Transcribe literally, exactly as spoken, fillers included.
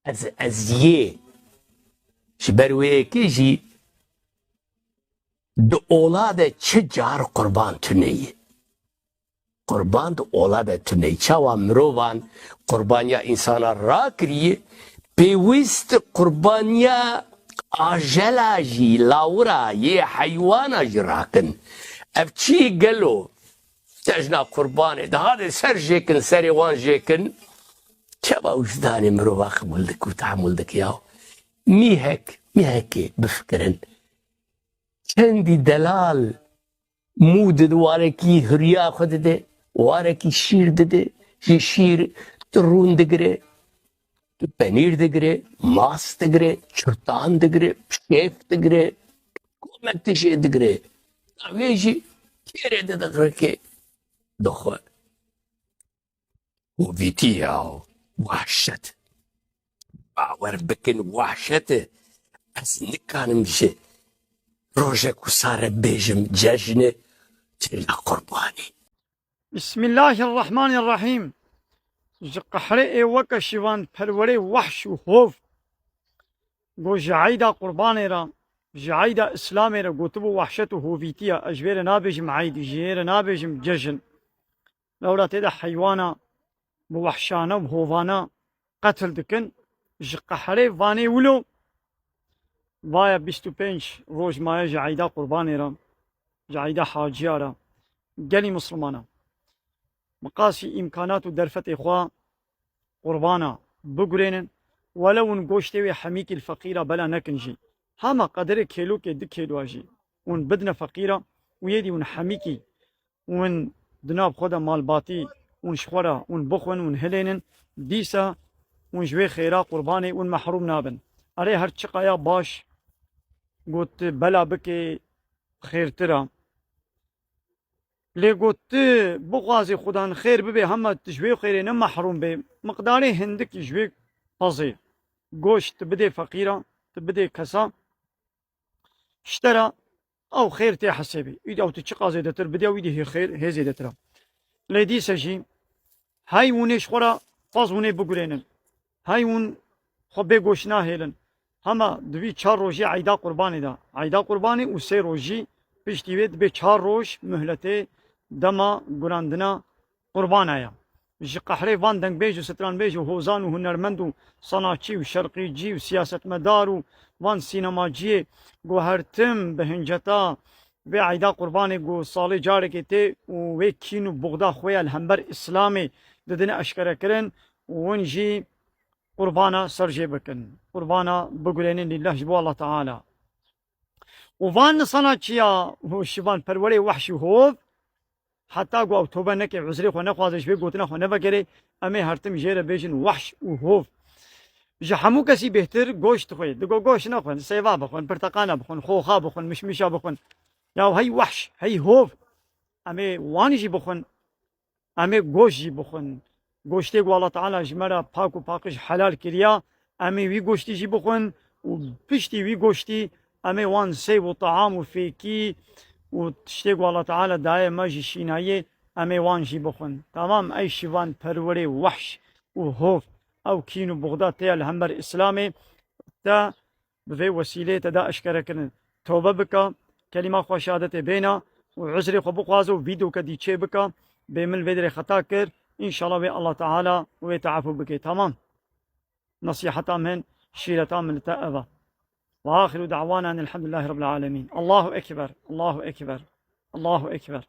Ez, ez yê. Ji ber wê yekê jî di ola de çi car qurban tune ye. Qurban di ola de tune ye. Çawa mirovan qurbaniya însana rakiriye, pêwîst qurbaniya ajela jî, lawira yê heywana jî rakin. Ev çi gelo? Cejna qurbanê, daha de ser jêkin, serê wan jêkin. Çawa wijdanê mirova qebûl dike û tehemûl dike ya? Mîhek, mîhekê bifikirin. Çendî delal mû dide, warekî hiriya xwe dide, warekî şîr dide, ji şîr tu rûn digire, tu penîr digire, mas digire, çirtan digire, şêf digire, komek tişê digire. Wê jî kêrê dide rikê dixwe. Hovîtî ya, wahşet. Bawer bikin, wahşet e. Ez nikanim ji rojek wisa re bêjim cejn e, çêna qurbanî. Bismillahirrahmanirrahîm. Ji qehrê ê weke şivan perwerê wahş û hov. Go ji eyda qurbanê re, ji eyda Îslamê re gotibû wahşet û hovîtî ye. Ez ji vê re nabêjim eyd, ji vê re nabêjim cejn. Lewra tê de heywana bi wahşane û bi hovane qetil dikin. Ji qehrê vanê wilo, vaye bîst û pênc roj maye ji eyda qurbanê re, ji eyda haciya re. Gelî misilmana, miqasî îmkanat û derfetê xwe qurbana bigurênin, welew hûn goştê wê hemîkî li feqîra bela nekin jî. Hema qederê kêlokê, di kêloa jî hûn bidine feqîra û yê dî hûn hemîkî hûn di nav xwe de malbatî hûn ji xwe re hûn bixwin, hûn hilênin, dîsa hûn ji wê xêra qurbanê hûn mehrûm nabin. Erê, her çiqaya baş got bela bikê xêrtir e. Lê got tu bixwazî xudan xêr bibe, hema tu ji wê xêrê ne mehrûm bê. Miqdarê hindik ji wê pezê goşt tu bidê feqîra, tu bidê kesa, ji te re ew xêr tê hesêbê. Îdî ew tu çiqa zêdetir bidî, ew îdî hê xêr, hê zêdetir e. Lê dîse jî hey hûn ê ji xwe re pez hûn ê bigurênin. Hey hûn xwe bê goşt nahêlin. Hema di vî çar rojî eyda qurbanê de. Eyda qurbanê û sê rojî piştî wê dibê çar roj muhletê dema gurandina qurbana ye. Ji qehrê van dengbêj û stranbêj û hozan û hunermend û sanatçî û şerqîcî û siyasetmedar û van sînemaciyê ku her tim bi hinceta vê eyda qurbanê ku salê carekê tê û wê kîn û buxda xwe ya li hember Îslamê didine eşkerekirin, hûn jî qurbana ser jê bikin. Qurbana bigurênin lîllah ji bo Allah Teala. Û van sanatçiya û şivan perwerê wehş û hov, heta ku ew tobe neke, uzrê xwe nexwaze, ji vê gotina xwe nevegerê, em ê her tim jê re bêjin wehş û hov. Ji hemû kesî bêhtir goşt dixwe. Digo goşt nexwin, sêva bixwin, pirteqana bixwin, xoxa bixwin, mişmişa bixwin. Ya hey wehş, hey hov. Em ê wan jî bixwin. Em ê goşt jî bixwin. Goştê ku Allah Teala ji me re pak û paqij helal kiriya, em ê wî goştî jî bixwin û piştî wî goştî em ê wan seyv û team û fêkî û tiştê ku Allah Teala daye me ji şînayê, em ê wan jî bixwin. Tamam, ey şivan perwerê wehş û hov, ew kîn û buxda tê ya li hember Îslamê, te bi vê wesîleyê te da eşkerekirin. Tobe bike, kelîma xwe şehadetê bêne û uzrê xwe bixwaze û vîdeoke dî çê bike. Bê min vê derê xeta kir, înşallah wê Allah Teala wê teafû bike. Tamam. Nesîheta min, şîreta min li te ev e. Ve axiru da'wana enilhamdulillahî rabbil alemîn. Allahu ekber, Allahu ekber, Allahu ekber.